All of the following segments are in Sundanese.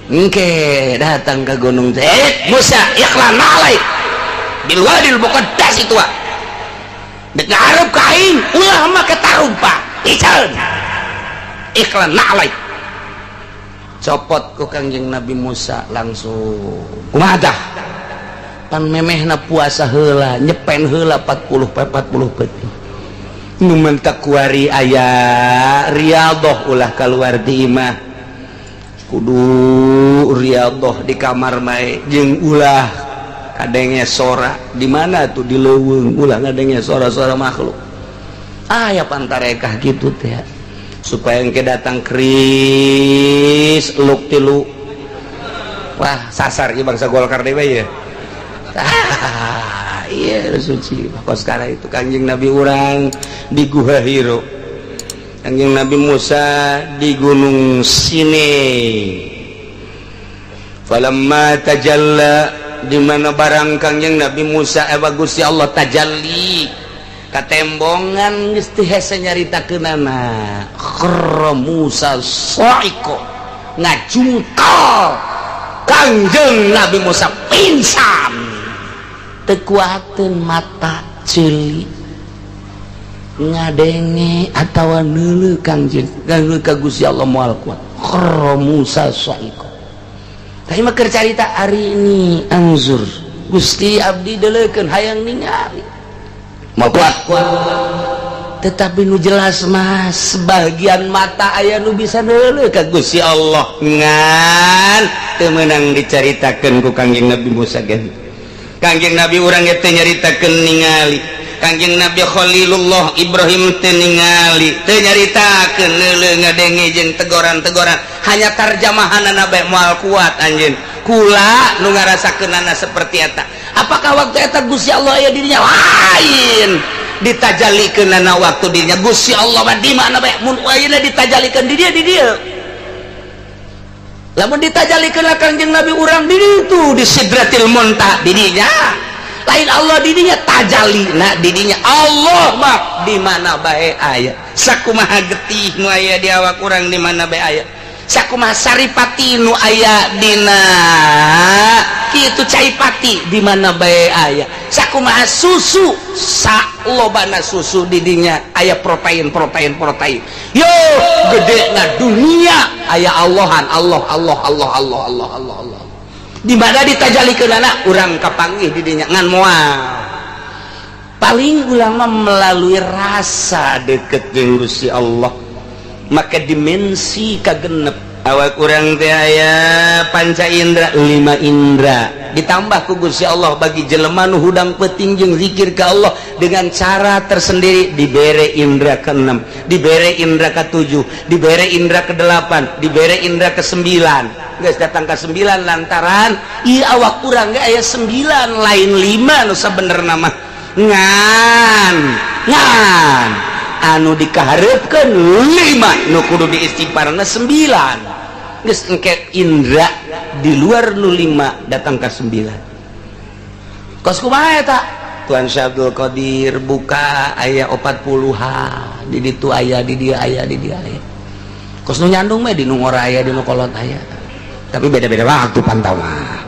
Engke datang ke gunung teh, "Eh, Musa, ikhla' na'laik bil wadil muqaddas itu ah. Dek ngarep ka aing, ulah make tarumpa. Ican. Ikhla' na'laik." Copot ku Kangjeng Nabi Musa langsung. Kumaha tah? Pan memehna puasa heula, nyepen heula 40 poe 40 peuting. Nu mentak kuari aya riyadhah, ulah keluar di imah, kudu riyadhah di kamar mae, jeung ulah kadenge sora di mana tuh, di leuweung, ulah ngadenge sora-sora makhluk. Aya pantarekah gitu teh supaya engke datang keris luk tilu. Wah, sasar ieu bangsa Golkar deui ya. Ah, iya, suci kos. Sekarang itu Kanjeng Nabi urang di Guha Hiro, Kanjeng Nabi Musa di Gunung Sinai. Falamma tajalla, di mana barang Kangjeng Nabi Musa, eh, Gusti Allah tajalli katembongan, geus teu hese nyaritakeunana. Kharra Musa sa'iqa, ngajungkal Kangjeng Nabi Musa, pingsan, teu kuateun mata ceuli ngadenge atawa neuleu Kangjeng, neuleu ka Gusti Allah moal kuat. Kharra Musa sa'iqa. Tapi mah keur carita, "Ari ini anzur Gusti, abdi deuleukeun, hayang ningali, moal kuat." Tetapi nu jelas mah sebagian mata aya nu bisa neuleu ka Gusti Allah, ngan teu meunang dicaritakeun ku Kangjeng Nabi Musa ge. Kangjeng Nabi urang ge teu nyaritakeun ningali. Kangjeng Nabi Khalilullah Ibrahim teu ningali, teu nyaritakeun neuleu, ngadenge jeung tegoran-tegoran, hanya tarjamahanana bae moal kuat anjeun. Kula nu ngarasakeunana seperti eta. Apakah waktu eta Gusti Allah aya dirinya? Lain ditajalikeunana waktu dirinya. Gusti Allah mah di mana bae. Mun ayeuna ditajalikeun di dia, di dieu. Lamun ditajalikeun Kangjeng Nabi urang di ditu, di Sidratil Muntaha, di dinya. Lain Allah didinya tajali, nah, didinya. Allah mah di mana bae aya. Sakumaha getih nu aya di awak urang, di mana bae aya. Sakumaha saripati nu aya dina kitu, cai pati, di mana bae aya. Sakumaha susu, salobana susu didinya aya protein, protein, protein. Yo gede na dunia aya Allahan. Allah, Allah, Allah, Allah, Allah, Allah, Allah. Di mana ditajalikeunana, urang kapanggih di dinya, ngan moal. Paling ulama melalui rasa deket jeung Gusti Allah, maka dimensi kagenep awak urang teh aya panca indra, lima indra, ditambah ku Gusti Allah bagi jelema nu hudang peuting jeung zikir ka Allah dengan cara tersendiri, dibere indra keenam, dibere indra ketujuh, dibere indra kedelapan, dibere indra kesembilan. Geus datang ke sembilan lantaran ieu awak urang ge aya sembilan, lain lima nu sabenerna mah, ngan ngan anu dikaharepkeun lima, nu kudu diistighfarna sembilan. Geus engke indra di luar nu lima datang ke sembilan. Kos kumaha eta? Tuan Syekh Abdul Qadir buka aya 40-an di ditu aya, di dia aya, di dia aya. Kos nu nyandung mah di nu ngora aya, di nu kolot aya, tapi beda-beda waktu pantau mah.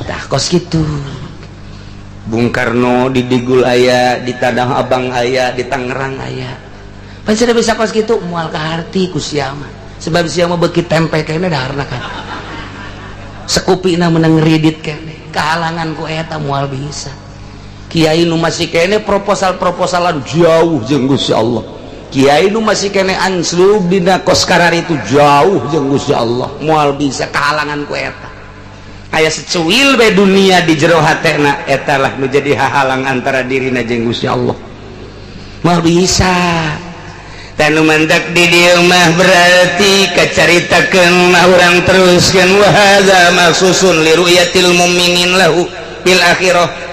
Tah, kos gitu. Bung Karno di Digul aya, di Tanah Abang aya, di Tangerang aya. Pan sudah bisa kos gitu, moal kaharti ku sia mah, sebab sia mah beuki tempe kene daharna kan sekupina menang ridit kene, kehalangan ku eta moal bisa. Kiai nu masih kene proposal-proposalan jauh jeung Gusti Allah, kiai nu masih kene anslub dina kos itu jauh jeung Gusti Allah, moal bisa, kehalangan ku eta. Aya secuil be dunia di jero hatena, eta lah nu jadi hahalang antara dirina jeung Gusti Allah, moal bisa. Tanu mantak di dieu mah berarti kacaritakeun mah urang teruskeun, wa hadza makhsusun li ru'yatil mu'minin lahu fil akhirah.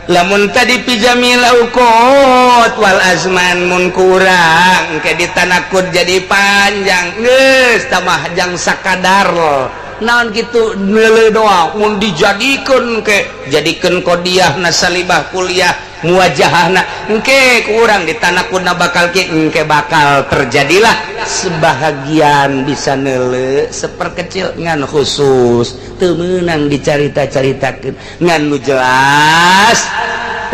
Lamun tadi fi jamil auqat wal azman, mun kurang ke ditanakut jadi panjang, geus tamah jang sakadar. Naon kitu neuleuh doang mun dijadikeun ke jadikeun kodiah na salibah kuliah muwajahahna engke ku urang di tanah kuna bakal ke engke bakal terjadilah sebahagian bisa neuleuh seperkecil ngan khusus teu meunang dicarita-caritakeun ngan nu jelas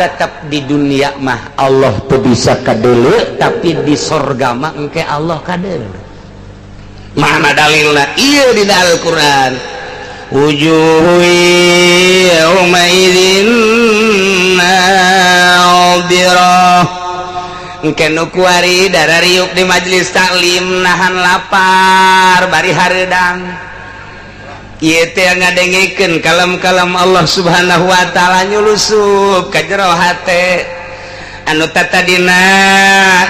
tetap di dunia mah Allah tuh bisa kadeuleu, tapi di sorga mah engke Allah kadeuleu. Mana dalilna? Ieu di Al-Qur'an, wujuhu yauma idzin nadhirah. Engke nu kuari darariuk di majelis taklim nahan lapar bari hareudang. Ieu teh ngadengekeun kalam-kalam Allah Subhanahu wa taala, nyulusup ka jero hate. Anu tatadina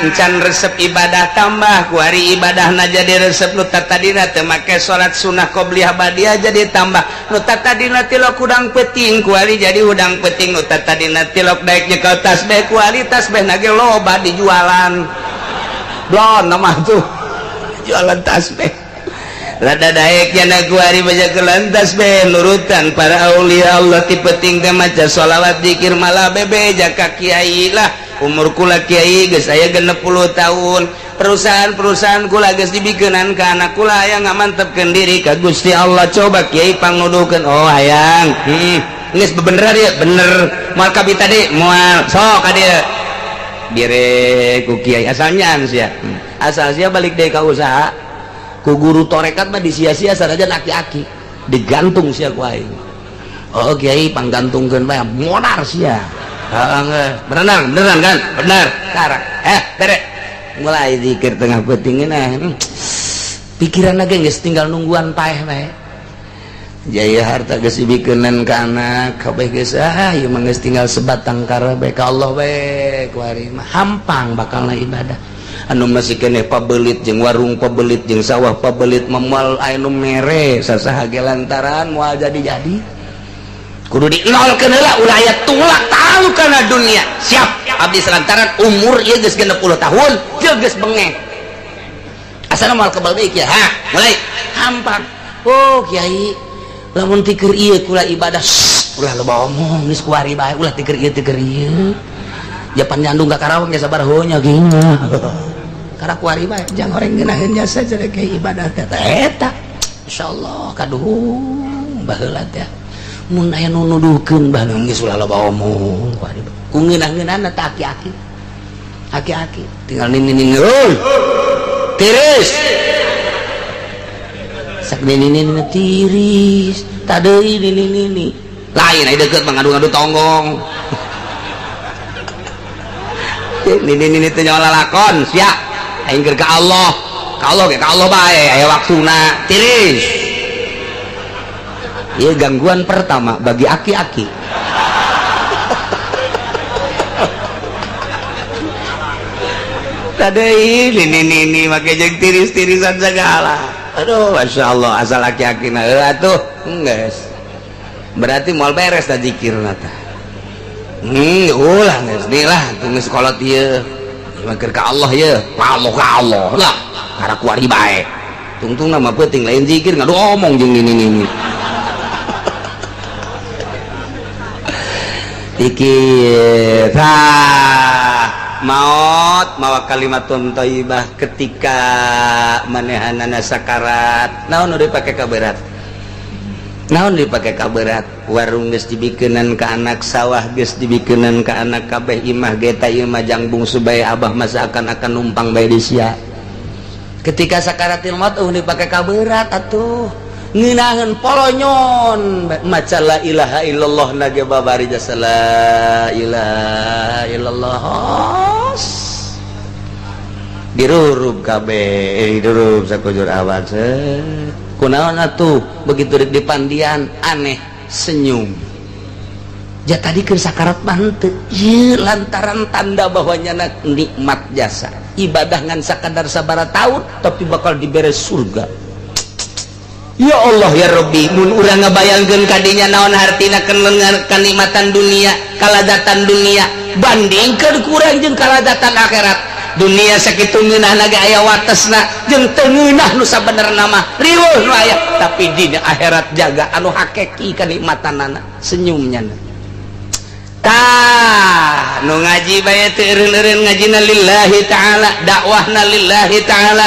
encan resep ibadah, tambah kuari ibadahna jadi resep. Nu tatadina teu make salat sunnah qobliyah badiah, jadi tambah. Nu tatadina tilok hudang peuting, kuari jadi hudang peuting. Nu tatadina tilok daek nyekel tasbih, kuari tasbih na ge loba dijualan. Blon nama tuh jualan tasbih. Rada daek yana kuari baca kelantas be nurutan para aulia Allah ti peuting teh maca sholawat zikir, malah bebeja ka kiai lah. Umur kula kiai geus aya 60 tahun, perusahaan-perusahaan kula geus dibikeunan ka anak kula yang ngamantepkeun diri ka Gusti Allah. Coba kiai pangnuduhkeun. Oh, hayang, geus bener ya, bener moal kabita tadi moal sok ka dieu dire ku kiai asalnya sia, asal sia balik deui ka usaha. Ku guru torekat mah disia-sia sanajan aki-aki digantung sia ku aing. Oh kiai, panggantungkeun bae modar sia. Heeh, bener beneran kan, bener karak bere mulai zikir tengah peuting. Nah, pikiran lagi geus tinggal nungguan paeh bae. Jaya harta geus dibikeunan ka anak kabeh geus, ah ieu mah geus tinggal sebatang kara bae ka Allah bae. Kuari mah hampang bakalna ibadah. Anu masih keneh pabelit jeung warung, pabelit jeung sawah, pabelit memual aya nu mere sasaha ge lantaran moal jadi-jadi kudu di nolkeun heula, ulah aya tulak tahu kana dunia. Siap abdi lantaran umur ieu geus 60 tahun jeung geus bengeh asana moal kebal deui kieu. Ha, mulai hampang. Oh kiai, lamun tikeur ieu kula ibadah. Ulah loba omong, geus kuari bae, ulah tikeur ieu tikeur ieu. Japan nyandung ka Karawang ge sabar nya gini karena kuari bae jang horeng ngeunaheun jasa cenah ke ibadah teh eta. Insyaallah kaduhung baheula teh mun aya nu nuduhkeun baheula geus ulah loba omong kuari ku ngeunah-ngeunahna teh aki-aki aki-aki tinggal nini nini, euy tiris sak nini nini tiris tadeui nini nini lain aya deukeut mah ngadu-ngadu tonggong. Nini nini teh nyawa lalakon sia aing keur ka Allah, ka Allah ge ka Allah bae aya waktuna tiris. Ieu gangguan pertama bagi aki-aki. Tadi nini nini make jeung tiris-tirisan segala. Aduh, masya Allah, asal aki-aki na atuh geus berarti moal beres da zikirna teh. Ulah geus deui lah geus kolot ieu mah keur ka Allah ieu, Allah ka Allah lah karena kuari bae tungtung nama peuting lain zikir ngadu omong jeung nini nini dikit. Tah maot mawa kalimatun thayyibah ketika manehanana sakarat. Naon nu dipake kaberat? Naon dipake kaberat? Warung geus dibikeunan ka anak, sawah geus dibikeunan ka anak kabeh, imah ge ta ieu mah jang bungsu bae abah masa akan numpang bae di sia. Ketika sakaratil maut dipake kaberat atuh ngeunaheun polonyon maca la ilaha illallah nage babari jasa la ilaha illallah dirurub kabeh, dirurub sakujur awak. Kunaon atuh begitu rek dipandian aneh senyum ja tadi keur sakarat mah henteu ieu lantaran tanda bahwa nyana nikmat jasa ibadah ngan sakadar sabaraha tahun tapi bakal dibere surga. Ya Allah ya Rabbi, mun urang ngabayangkeun kadinya naon hartina kenikmatan dunia, kalazatan dunia bandingkeun kurang jeung kalazatan akhirat. Dunia sakitu ngeunah ge aya watesna jeung teu ngeunah nu sabenerna mah, riweuh nu aya, tapi di akhirat jaga anu hakiki kanikmatanana senyumnya. Tah, nu ngaji bae teu eureun-eureun, ngajina lillahi ta'ala, dakwahna lillahi ta'ala,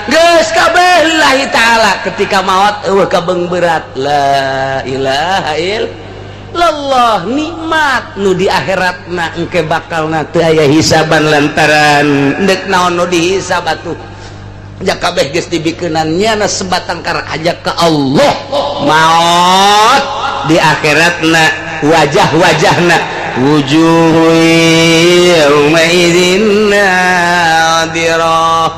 geus kabeh lillahi ta'ala. Ketika maot euweuh kabeung berat, la ilaha illallah. Nikmat nu di akhiratna engke bakalna teu aya hisaban, lantaran ndek naon nu dihisab atuh? Ja kabeh geus dibikeunan nyana sebatang kara aja ke Allah. Maot di akhiratna wajah-wajahna wujuh yauma'idzin nadirah,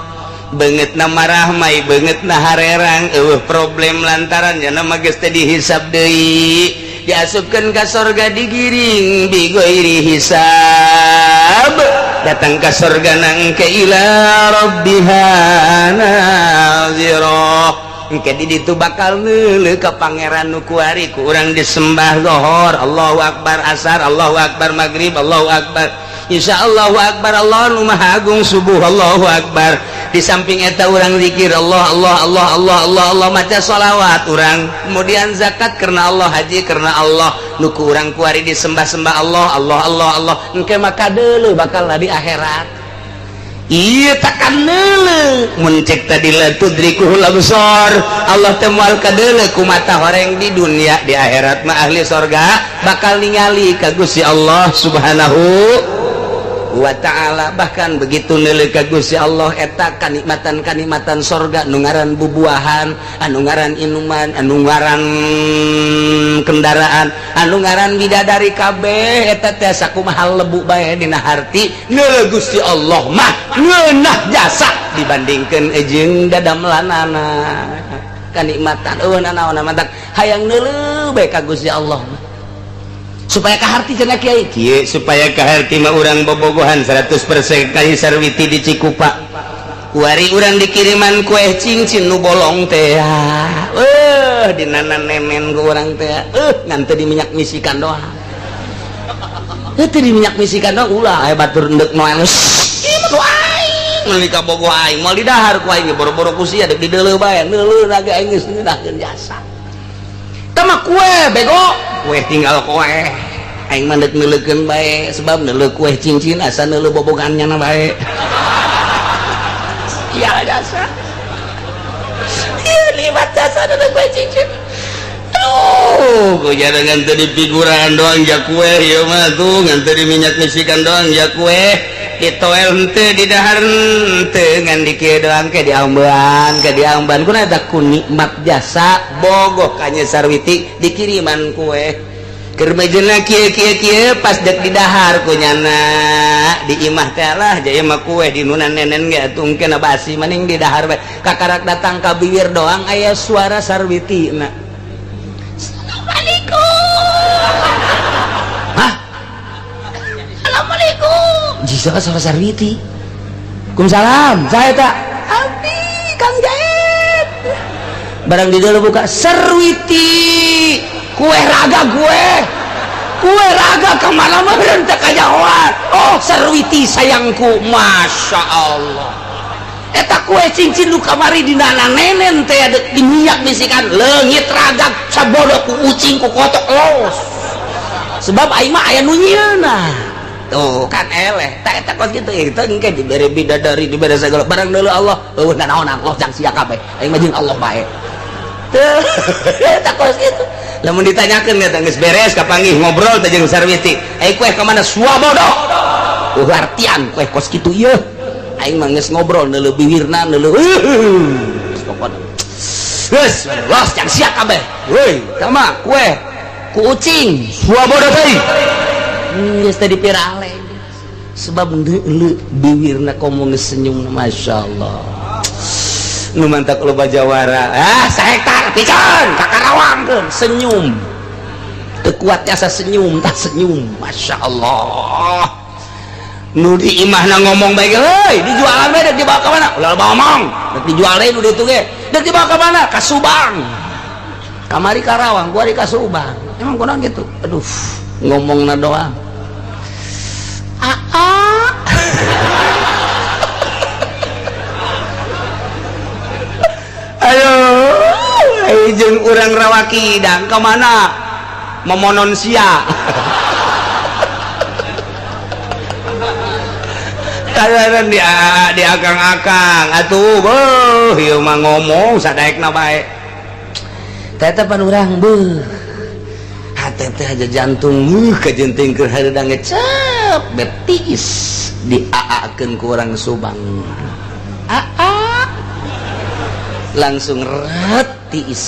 beungeutna marahmai, beungeutna harerang, euweuh problem, lantaran nyana mah geus teu dihisab deui. Diasupkeun ka sorga, digiring bighairi hisab, datang ka sorga nang ke ila rabbiha nazirah. Engke di ditu bakal neuleuh ka Pangeran nu kuari ku urang disembah. Zohor Allahu akbar, asar Allahu akbar, maghrib Allahu akbar, Insya Allahu akbar, Allah nu maha agung, subuh Allahu akbar. Di samping eta urang zikir Allah, Allah, Allah, Allah, Allah, Allah, maca sholawat urang, kemudian zakat karena Allah, haji karena Allah, nu ku urang kuari disembah-sembah Allah, Allah, Allah, Allah. Engke maka deuleu bakal di akhirat. Iya, takkan neuleuh mun cek tadi la tudrikuhul absar. Allah teh moal kadeuleu ku mata horeng di dunia. Di akhirat mah ahli sorga bakal ningali ka Gusti Allah Subhanahu wa ta'ala. Bahkan begitu neuleuh ka Gusti Allah, eta kanikmatan-kanikmatan sorga, nu ngaran bubuahan, anu ngaran inuman, anu ngaran kendaraan, anu ngaran bidadari, kabeh eta teh sakumaha lebu bae dina harti. Neuleuh Gusti Allah mah ngeunah jasa dibandingkeun jeung dadamlanana kanikmatan. Euweuh nanaon mantak hayang neuleuh bae ka Gusti Allah mah. Supaya kaharti cenah kiai kieu, supaya kaharti mah urang bobogohan 100% kali Sarwiti di Cikupa. Kuari urang dikiriman kue cincin nu bolong teh, eh dinana nemen ku urang teh, eh ngan teu di minyak misikan doang, eh teu di minyak misikan doang. Ulah aya batur endek noel, ieu mah nu aing meuli ka bogoh aing moal didahar ku aing, boro-boro ku sia, dek dideuleu bae. Neuleuh ge aing geus ngeunahkeun jasa. Tah mah kue bego, kue tinggal kue, aing mah deuk neuleukeun bae, sebab neuleuh kue cincin asa neuleuh bobogannya na bae. Iya jasa, iya liwat jasa neuleuh kue cincin. Aduh, ku jangan teu di figuran doang ja kue ieu mah tuh, ngan teu di minyak misikan doang ja kue, ditoel henteu, di dahar henteu, ngan di kieu doang ke diamban ke diamban kuna eta ku nikmat jasa bogoh ka Nyai Sarwiti dikiriman kue. Keur mejena kieu kieu kieu, pas dek didahar ku nyana di imah teh, lah jaya mah kue di nuna nenen ge atuh engke basi, maning didahar bae. Kakarak datang ka bibir doang aya suara Sarwiti na, "Assalamualaikum." Hah? "Assalamualaikum." Jika suara Sarwiti. "Waalaikumsalam." Saya tak abdi Kang Jaid. Barang di dalam buka Sarwiti, kue raga gue, kue raga kemana mana tak kajahoan. "Oh, Sarwiti sayangku." Masya Allah, eta kue cincin lu kamari di nana nenen teh ada di minyak bisikan leungit ragak sabodo ku ucing, ku kotok los, sebab aing mah aya nu nyieunna tuh kan eleh. Tak eta kos kitu itu engke dibere bidadari, dibere segala barang deuleu Allah euweuh nanaon. Allah jang sia kabeh, aing mah jeung Allah bae. Tuh, eta kos kitu. Lamun ditanyakeun eta geus beres kapanggih ngobrol teh jeung Sarwiti, "Eh, kue ka mana?" "Suabodo." Uh, artian kue kos kitu ieu aing mah geus ngobrol neuleuh bibirna, neuleuh pokona geus los jang sia kabeh. Woi, sama kue ku ucing suabodo teh geus teh dipirale, sebab neuleuh bibirna komo geus senyum. Masya Allah, nu mantak loba jawara, ah, sahektar pican ka Karawang senyum teu kuat asa senyum. Tah, senyum, Masya Allah. Nu di imahna ngomong baik, "Heuy, dijualan bae, dek dibawa ka mana?" "Ulah ngomong, dek dijual deui." Nu ditu ge dek dibawa ka mana? "Ka Subang." Kamari Karawang, kuari ka Subang. Emang kurang gitu. Aduh, ngomongna doang. Ah, ah. Ai jeung urang Rawakidang ka mana memonon sia. Kadaran di di akang-akang atuh beuh ieu mah ngomong sadaekna bae. Teh pan urang beuh. Hate teh aja jantung kajenting keur hareudang ngecep betis diaakeun ku urang Subang. Aa langsung ret tiis.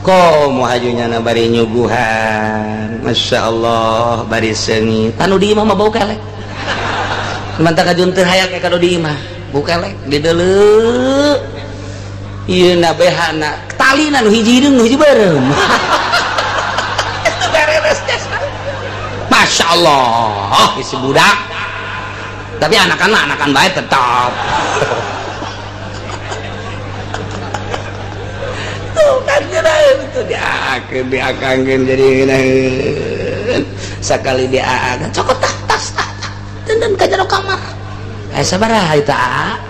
Komo hajunya na bari nyuguhan. Masya Allah bari seungit. Tanu di imah mah bau kelek. Mantap kajun teu hayang ka di imah. Bau kelek dideuleu. Ieu na behana talina nu hiji hideung nu hiji beureum. Beres Masya Allah isi budak. Tapi anakan mah anakan baik tetap. Tuh kan itu diakeun diakangkeun jadi ngeunaheun. Sakali diaakeun cokot tah tas tah dan ka jero kamar. Sabaraha eta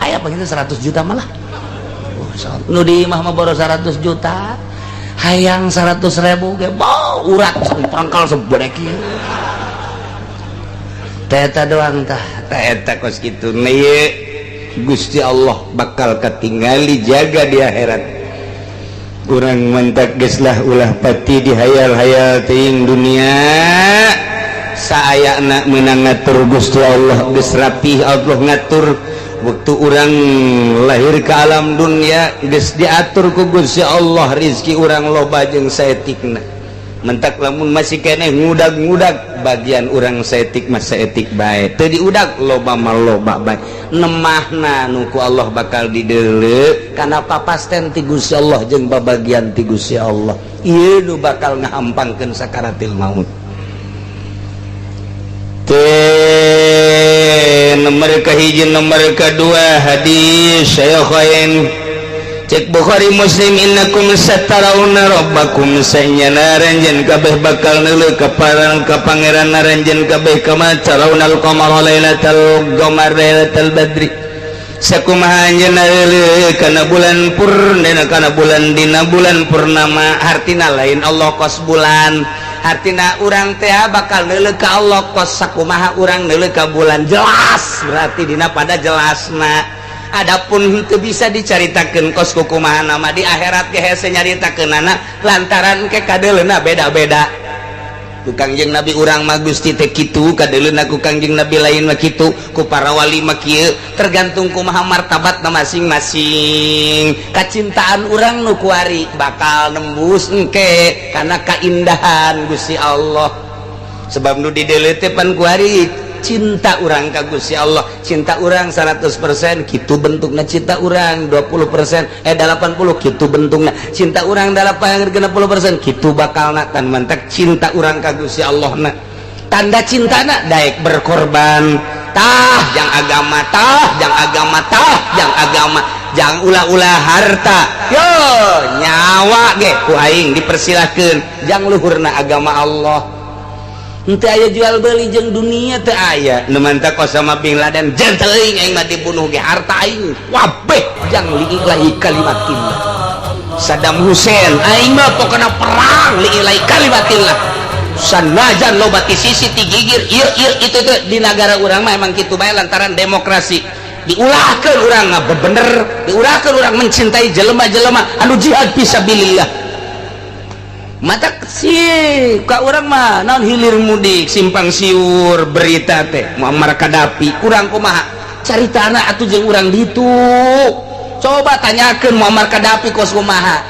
aya panginten 100 juta malah. Oh, nu di imah mah boros 100 juta. Hayang 100 ribu ge bau urat pangkal sebodek ieu. Teh eta doang tah, teh eta kos kitu. Nah ieu Gusti Allah bakal katingali jaga di akhirat. Urang mentak geus lah ulah pati dihayal-hayal teuing dunia. Saayana meunang ngatur Gusti Allah geus rapih Allah ngatur. Waktu urang lahir ke alam dunia geus diatur ku Gusti Allah rizki urang loba jeung saetikna. Mentak lamun masih keneh ngudag-ngudag bagian urang saetik mah saetik bae, teu diudag loba mah loba bae. Nemahna nu ku Allah bakal dideuleu kana papasten ti Gusti Allah jeung babagian ti Gusti Allah. Ieu nu bakal ngahampangkeun sakaratil maut. Nomor kahiji, nomor kedua hadis Syaikhain cek Bukhari Muslim innakum satarawna rabbakum sanyana ranjeun kabeh bakal neuleuh ka pangeran ranjeun kabeh kama tarawnal qamara lailatal qamar lailatal badri sakumaha anjeun neuleuh kana bulan purnama kana bulan dina bulan purnama hartina lain Allah kos bulan hartina urang teh bakal neuleuh ka Allah kos sakumaha urang neuleuh ka bulan jelas berarti dina pada jelasna. Adapun itu bisa dicaritakeun kos kukumaha nama di akhirat ge hese nyaritakeunana lantaran ke kadeuleuna beda-beda. Ku Kangjeng Nabi urang mah Gusti teh kitu kadeuleuna ku Kangjeng Nabi lain mah kitu ku para wali mah kieu tergantung kumaha martabatna masing-masing. Kacintaan urang nu kuari bakal nembus engke kana kaindahan Gusti Allah. Sebab nu dideuleu teh pan kuari cinta urang ka Gusti Allah, cinta urang 100% kitu bentukna cinta urang 20% 80 kitu bentukna cinta urang 80% kitu bakalna tan mantak cinta urang ka Gusti Allah na. Tanda cintana daek berkorban tah jang agama tah jang agama tah jang agama jang ulah-ulah harta yo nyawa ge ku aing dipersilahkeun jang luhurna agama Allah. Henteu aya jual beli jeung dunia teu aya. Nu mantak Osama bin Laden jeung teuing aing mah dibunuh ge harta aing wabeh jang liilahi kalimatillah. Saddam Hussein aing mah pokona perang liilahi kalimatillah. Sanajan loba ti sisi ti gigir ieu ieu itu teh di nagara urang mah emang kitu bae lantaran demokrasi. Diulahkeun urang ngabebener, diulahkeun urang mencintai jelema-jelema anu jihad fisabilillah. Mata sih ka urang mah naon hilir mudik simpang siur berita teh Muammar Gaddafi kurang kumaha caritana atuh jeung urang ditu coba tanyakeun Muammar Gaddafi kos kumaha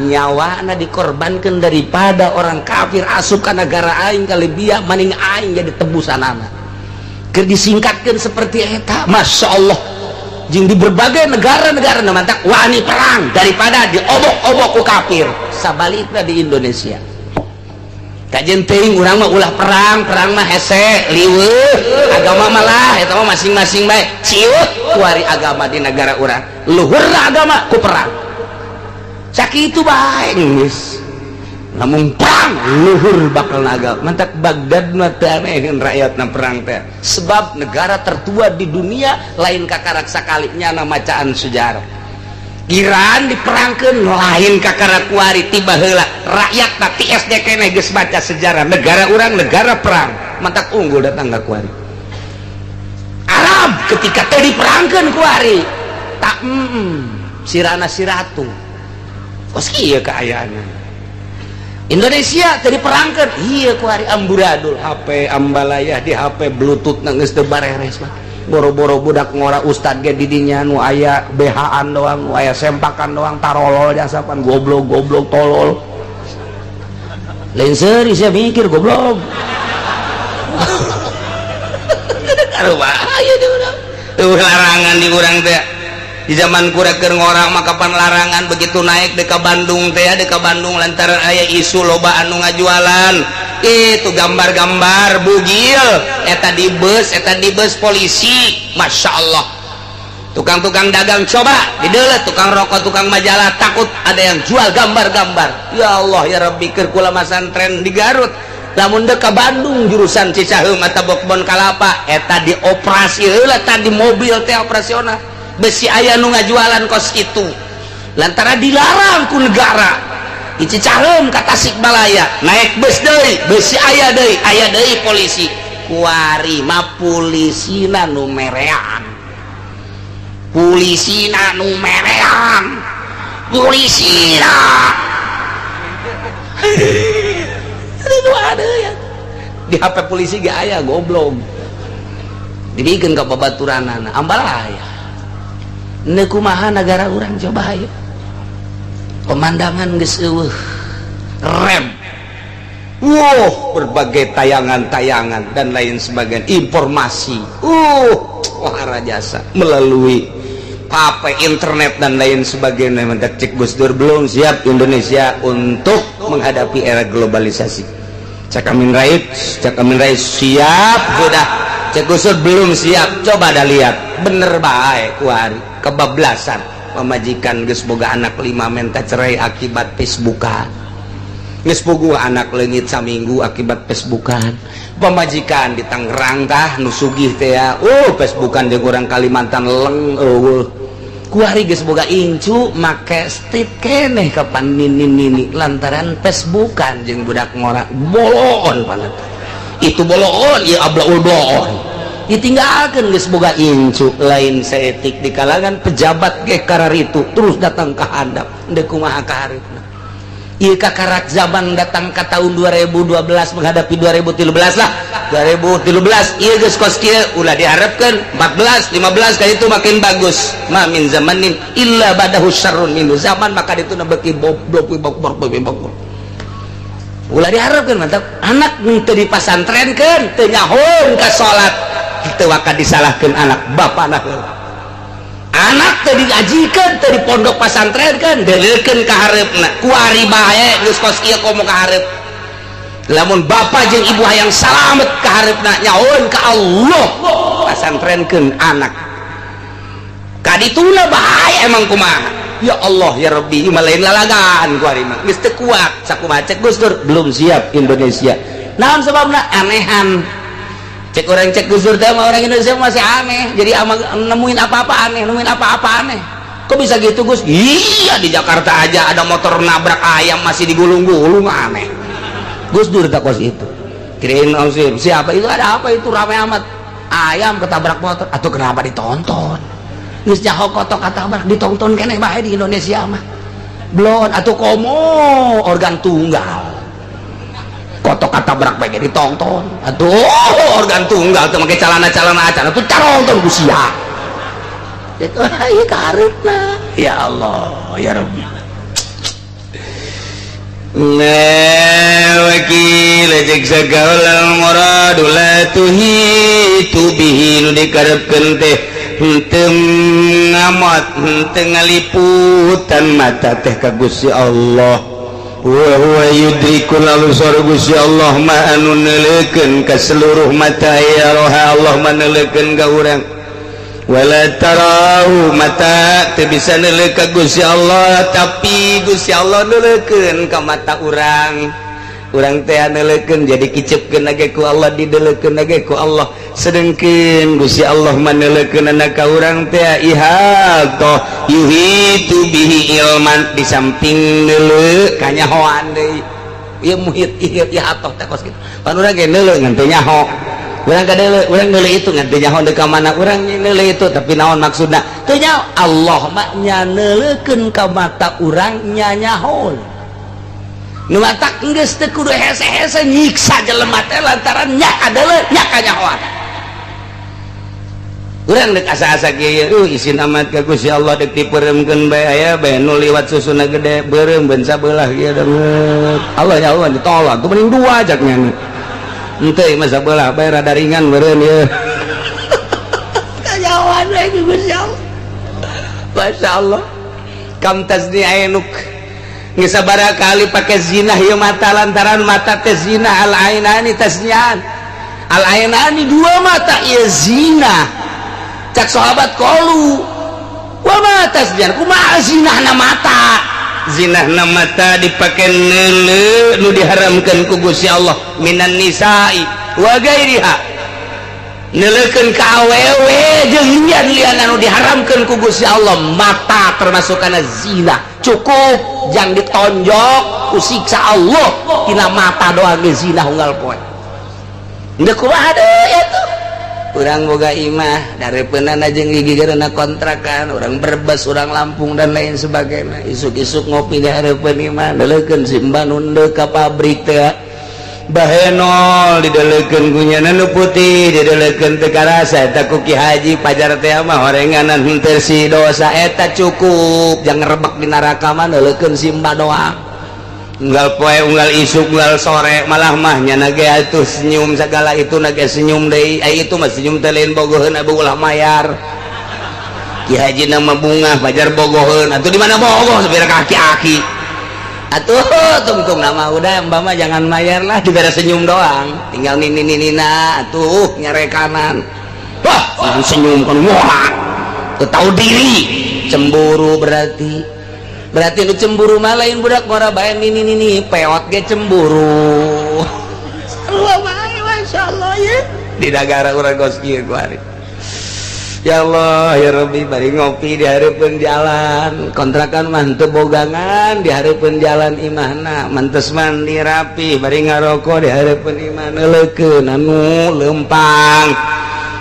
nyawana dikorbankeun daripada orang kafir asup ka negara aing ka Libya maning aing jadi tebusanana keur disingkatkeun seperti eta Masya Allah jeung di berbagai negara-negara mantak wani perang daripada diobok-obok ku kafir. Sabalikna di Indonesia kajen teuing urang mah ulah perang, perang mah hese liweuh agama malah eta mah masing-masing bae ciut kuari agama di negara urang luhurna agama ku perang sakitu bae geus lamun perang luhur bakal naga mantak Baghdad mah teu aneheun rakyatna perang teh sebab negara tertua di dunia lain kakarak sakali nyana macaan sejarah. Iran diperangkeun lain kakara kuari. Tiba heula rakyat ti SD keneh geus baca sejarah negara urang, negara perang, matak unggul datang ka kuari. Arab ketika teh diperangkeun kuari tak sirana siratu kos kieu kaayaan. Indonesia teu diperangkeun, iya kuari amburadul, HP ambalaya, di HP Bluetooth geus teu bareres mah. Boro-boro budak ngora, ustad ge didinya nu aya BH-an doang, nu aya sempakan doang, tarolol jasapan goblok goblok tolol. Lain seuri sia mikir goblok. Bahaya di urang. Tuh larangan di urang teh. Di zaman kura keur ngora mah kapan larangan begitu naik deka Bandung teh, deka Bandung lantaran aya isu loba anu ngajualan itu gambar-gambar bugil eta di bus, eta di bus polisi. Masya Allah, tukang-tukang dagang coba didelet, tukang rokok, tukang majalah, takut ada yang jual gambar-gambar. Ya Allah ya Rabbi, keur kula masantren di Garut, lamun dek ka Bandung jurusan Cicaheum atau Kebon Kalapa, eta dioperasi heula tadi mobil teh operasional, besi aya nu ngajualan kos itu lantaran dilarang ku negara. Di Cicaheum ka Tasikmalaya naik bus deui, besi aya deui, aya deui polisi. Kuari mah polisina nu merean, polisina nu merean, polisina itu ada ya di HP polisi gak aya goblok, dibikin ke babaturanana ambalaya. Ini kumaha negara urang, coba ayo pemandangan geus eueuh rem. Wow, berbagai tayangan-tayangan dan lain sebagainya, informasi wah jasa melalui HP, internet, dan lain sebagainya. Mendak cek Gus Dur, belum siap Indonesia untuk menghadapi era globalisasi. Cak Amin Rais, cak Amin Rais siap sudah, cek Gus Dur belum siap. Coba dah lihat, bener baik kuari kebablasan. Pamajikan geus boga anak 5 minta cerai akibat Facebookan, geus puguh anak leungit saminggu akibat Facebookan. Pamajikan di Tangerang tah nu sugih teh ya, Facebookan jeung urang Kalimantan leng eueuh. Kuari geus boga incu make street keneh kapan nini nini lantaran Facebookan jeung budak ngora boloon panat itu boloon ieu ablaul bloon ditinggalkan. Geus boga incu lain saeutik di kalangan pejabat ge kararitu terus datang ka handap. Deuk kumaha ka hareupna ieu kakarak zaman datang ke tahun 2012 menghadapi 2013 lah. 2013 ieu geus kos kieu, ulah diharapkeun 14 15 kali itu makin bagus. Ma min zamanin illa badahu syarrun minhu, zaman maka itu beuki goblok goblok goblok. Ulah diharapkeun mantap anak teu dipasantrenkeun, teu nyahoeun ka salat, teu waka disalahkeun anak, bapana heula. Anak teu diajikeun, teu di pondok pasantrenkeun, deuleukeun ka hareupna. Kuari bae geus kos kieu, komo ka hareup. Lamun bapak jeung ibu hayang salamet ka hareupna, nyahoeun ka Allah, pasantrenkeun anak. Kadituna bae emang kumaha. Ya Allah ya Rabbi, mah lain lalagan kuari mah geus teu kuat. Sakumaha cek Gus Dur, belum siap Indonesia. Naon sebabna? Anehan cek orang, cek Gus Dur teh orang Indonesia masih aneh, jadi ama nemuin apa-apa aneh, nemuin apa-apa aneh. Kok bisa gitu, Gus? Iya, di Jakarta aja ada motor nabrak ayam masih digulung-gulung, aneh. Gus Dur tak kos itu kirain siapa itu, ada apa itu rame amat, ayam ketabrak motor atau kenapa ditonton? Geus nyaho kotok ketabrak ditonton keneh bae di Indonesia mah belum. Atau komo organ tunggal kotok ketabrak bae ditonton, aduh, organ tunggal tuh make celana-celana acan tuh caronton ku sia itu. Ieu kareupna, ya Allah ya Rabbi. Wakil cek sagaula muradu la tuhitu bihi, nu dikarepkeun teh henteu ngamot, henteu ngaliputan mata teh ka Gusti Allah. Wa huwa yudrikul absar, Gusti Allah ma anu neuleukeun ka seluruh mata. Ya roha Allah mah neuleukeun ka urang. Wala tarahu, mata teu bisa neuleuh ka Gusti Allah, tapi Gusti Allah neuleukeun ka mata urang. Urang teh neuleukeun jadi kicepkeun ge ku Allah, dideleukeun ge ku Allah. Sedengkeun Gusti Allah mah neuleukeunana ka urang teh ihatoh, yuhitu bihi ilman, di samping neuleu kanyahoan deui. Ieu muhit ihatoh teh kos kitu. Pan urang ge neuleu ngan teu nyaho. Urang ka deuleu, urang neuleu itu ngan teu nyaho deui ka mana urang neuleu itu, tapi naon maksudna? Teu nyaho. Allah mah nya neuleukeun ka mata urang nya nyaho. Nu matak geus teu kudu hese-hese nyiksa jelema teh lantaran nya kadeuleu nya kanyahoan. Urang dek asa-asa kieu, isin amat ka Gusti Allah, dek dipeureumkeun bae aya bae nu liwat susuna gede beureum ben sabelah kieu danget. Allah ya Allah ditolak tuh mending dua jak nya. Henteu mah sabelah bae rada ringan beureum ieu. Kanyahoan we ku Gusti Allah. Masya Allah. Kam tazni ainuk, geus sabaraha kali pake zina ieu mata, lantaran mata teh zina. Al ainani taznian, al ainani, dua mata ieu zina. Cak sahabat, qalu wa ma taznian, kumaha zinahna mata? Zinahna mata dipake neuleu nu diharamkeun ku Gusti Allah, minan nisa'i wa gairiha, neuleukeun ka awewe jeung lian-lian anu diharamkeun ku Gusti Allah. Mata termasuk kana zina. Cukup jang ditonjok ku siksa Allah tina mata doang ge zina unggal poe. Ndek kumaha deui atuh? Urang boga imah darepeunana jeung gigigeurna kontrakan, urang Brebes, urang Lampung, dan lain sebagainya. Isuk-isuk ngopi di hareupeun imah, neuleukeun si mbah nu ka pabrik teh bahenol, dideleukeun ku nyana nu putih, dideleukeun teu karasa eta ku Ki Haji pajar teh mah horenganan henteu si dosa. Eta cukup jang rebek di neraka mah neuleukeun si mbah doang unggal poe, unggal isuk, unggal sore. Malah mah nyana ge atuh senyum segala itu na ge senyum deui. Ai itu mah senyum teh lain bogoheun, abu ulah mayar. Ki Haji nama bungah pajar bogoheun atuh, di mana bogoh sapira kaki-aki atuh tungtung nama. Udah, mbak mah jangan mayar lah, dibere senyum doang, tinggal nini nini na atuh nyarekanan. Wah, senyum kan, wah, tahu diri cemburu. Berarti berarti nu cemburu mah lain budak ngora bae, nini nini peot ge cemburu. Sarua bae. Masya Allah ya, di negara urang kos kieu kuari. Ya Allah ya Rabbi, bari ngopi di hareupeun jalan kontrakan mah teu bogangan, di hareupeun jalan imahna, mantes mandi rapi, bari ngarokok di hareupeun imah, neuleukeun anu lempang.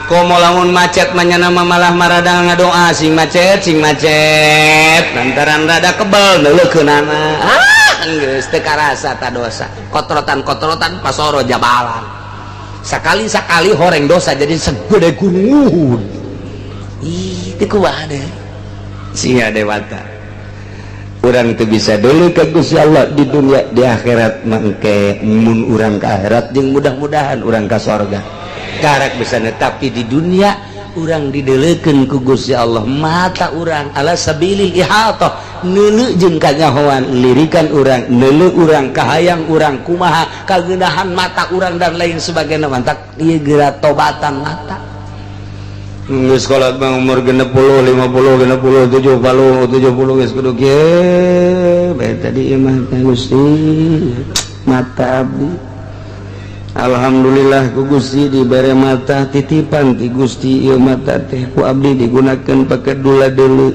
Komo lamun macet mah nyana mah malah marada ngadoa sing macet, sing macet, lantaran rada kebel neuleukeunana. Ah, geus teu karasa ta dosa kotrotan-kotrotan pasoro jabalan. Sakali-sakali horeng dosa jadi segede gunung. Ih, itu kumaha deh singa dewata. Urang itu bisa dulu ke Gusti Allah di dunia, di akhirat mangke mun urang ke akhirat jeung mudah-mudahan urang ke sorga karak bisa. Tapi di dunia urang dideleukeun ku Gusti Allah mata urang ala sabilil ihatoh, neuleu jeung kanyahoan lirikan urang, neuleu urang kahayang urang kumaha, kagenahan mata urang, dan lain sebagainya. Mantak ieu geura tobatan mata. Geus kolot mah umur 60, 50, 60, 70, 70 geus kudu kieu bae. Tadi ieu mah teh Gusti mata abdi, alhamdulillah ku Gusti dibere mata titipan ti Gusti. Ieu mata teh ku abdi digunakeun pake dula deuleu.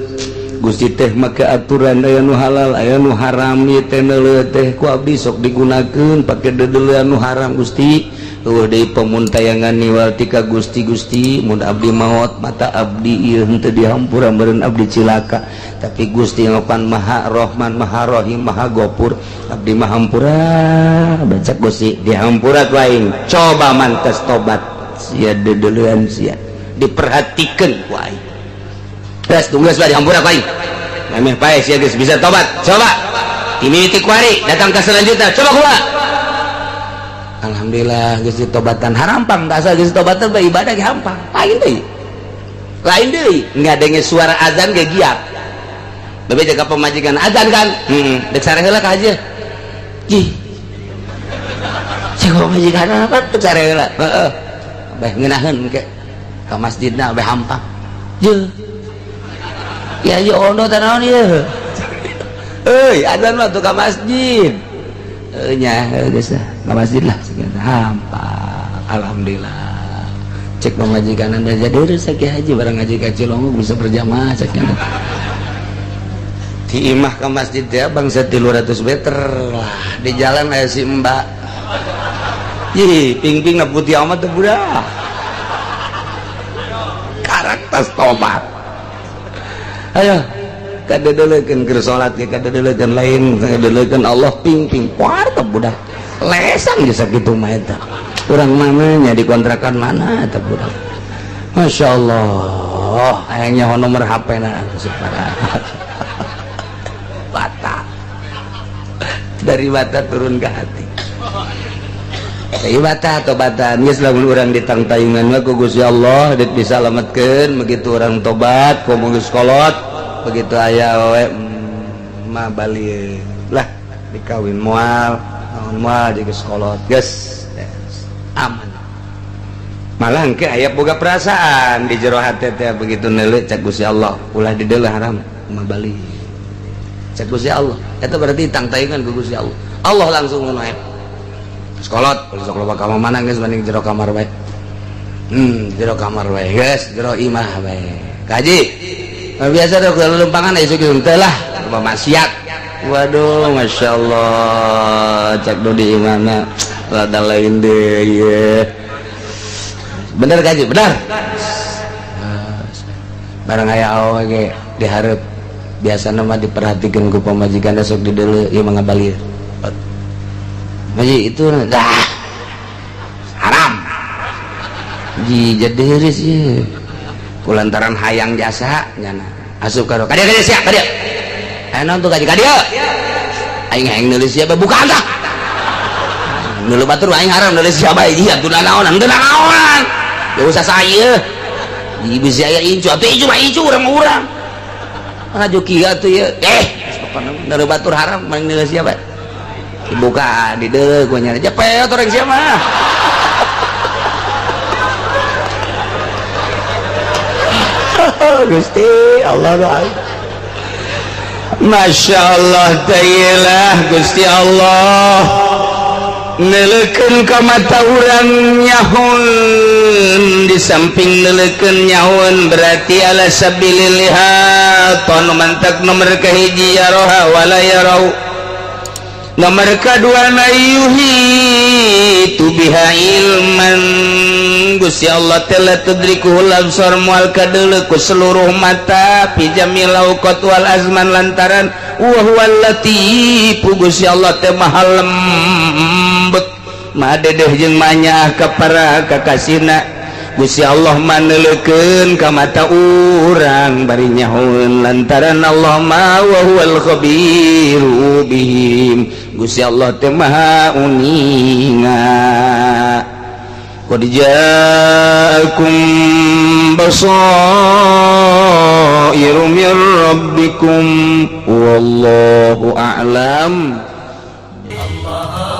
Gusti teh make aturan aya nu halal, aya nu haram. Ieu teh neuleu teh ku abdi sok digunakeun pake deudeuleun nu haram. Gusti, eueuh deui pemuntayangan niwal tika Gusti. Gusti, mun abdi maot mata abdi ieu henteu dihampura, meureun abdi cilaka. Tapi Gusti ngopan Maha Rahman, Maha Rahim, Maha Gopur, abdi mah hampura. Baca Gusti dihampura ku aing. Coba mantes tobat sia, deudeuleun sia diperhatikeun ku aing. Geus tunggu bae, dihampura ku aing. Memeh pae sia geus bisa tobat. Coba ini ti kuari datang ke selanjutnya, coba kumaha. Alhamdulillah geus ditobatan, harampang tak asa geus ditobatan bae ibadah ge hampang. Lain deui, lain deui, ngadenge suara azan ge giat. Bebe jaga pemajikan azan kan, dek sare heula ka aja. Jih, cek pemajikan apa dek sare heula, heeh bae ngeunaheun ke ka masjidna bae hampang. Ye ya ya, ono teh naon ieu euy, azan mah tuh ka masjid. Nya geus lah, ka masjid lah hampa. Alhamdulillah, cek pamajikan anda jadi rezeki haji barang ngaji ka Cilongok bisa berjamaah. Cek di imah ke masjid ya bangsa 300 meter lah. Di jalan aya si mbak. Ih, ping-ping na putih amat tuh budak. Karakter tobat. Ayo, kadedelekeun keur salat ge kadedelekeun, lain kadedelekeun Allah ping-ping poar teh budak. Lesan geus sakitu mah eta. Urang mana nya, di kontrakan mana eta budak. Masya Allah, hayang nyaho nomor HP na bata. Dari mata turun ke hati. Tapi bata tobatan geus, lamun urang ditangtayungan mah ku Gusti Allah dit disalametkeun. Begitu orang tobat komo geus kolot, begitu aya awewe mah balik lah, dikawin moal naon moal, geus kolot geus aman. Malah engke aya boga perasaan di jero hati teh. Begitu neuleuh, cek Gusti Allah, ulah dideuleuh, haram, mah balik. Cek Gusti Allah eta berarti tangtayungan ku Gusti Allah. Allah langsung ngono. Sekolot sok loba ka mana geus, mending jero kamar bae. Jero kamar bae geus, jero imah bae. Kaji biasa tuh kalau lempangan aya kieu teh lah, loba maksiat. Waduh, masya Allah, cek do di imahna rada lain deh ye. Bener kaji, bener. Barang aya awewe ge dihareup, biasana mah diperhatikan ku pamajikan, sok dideuleu ieu mah ngabalir. Haji itu dah haram. Ji jadi heureuy ye. Kulantaran hayang jasa nyana. Asup ka kadieu kadieu sia kadieu. Aya naon tuh kaji kadieu? Aing hayang nulis siapa buka tah. Nulu batur aing haram nulis siapa ieu atuh naonan teu naonan. Ya usah saya. Ji bisa aya incu atuh, incu mah incu urang-urang. Ngajo kieu atuh ieu. Eh, nulu batur haram main nulis siapa? Dibuka di deuk gua nyari cepet orang siapa. Gusti Allah doa. Masya Allah ta'ilah Gusti Allah neleukeun ka mata urang nyahun. Di samping neleukeun nyahun berarti ala sabilil lihat mantak nomor kahiji ya roha wala yarau, nomor kedua na yuhi tu biha ilman. Gusti Allah telah tudrikuhul absar, mual kadeuleu ku seluruh mata, fi jamil awqat wal azman, lantaran wa huwal latif. Gusti Allah teh maha lembut, maha dedeh jeung manyah ka para kakasihna. Gusti Allah maneleukeun ka mata urang bari nyahoeun, lantaran Allah ma wa huwal khabiru bihim. Gusti Allah teh maha uninga. Qad ja'akum basairu mir rabbikum wallahu a'lam. Allah.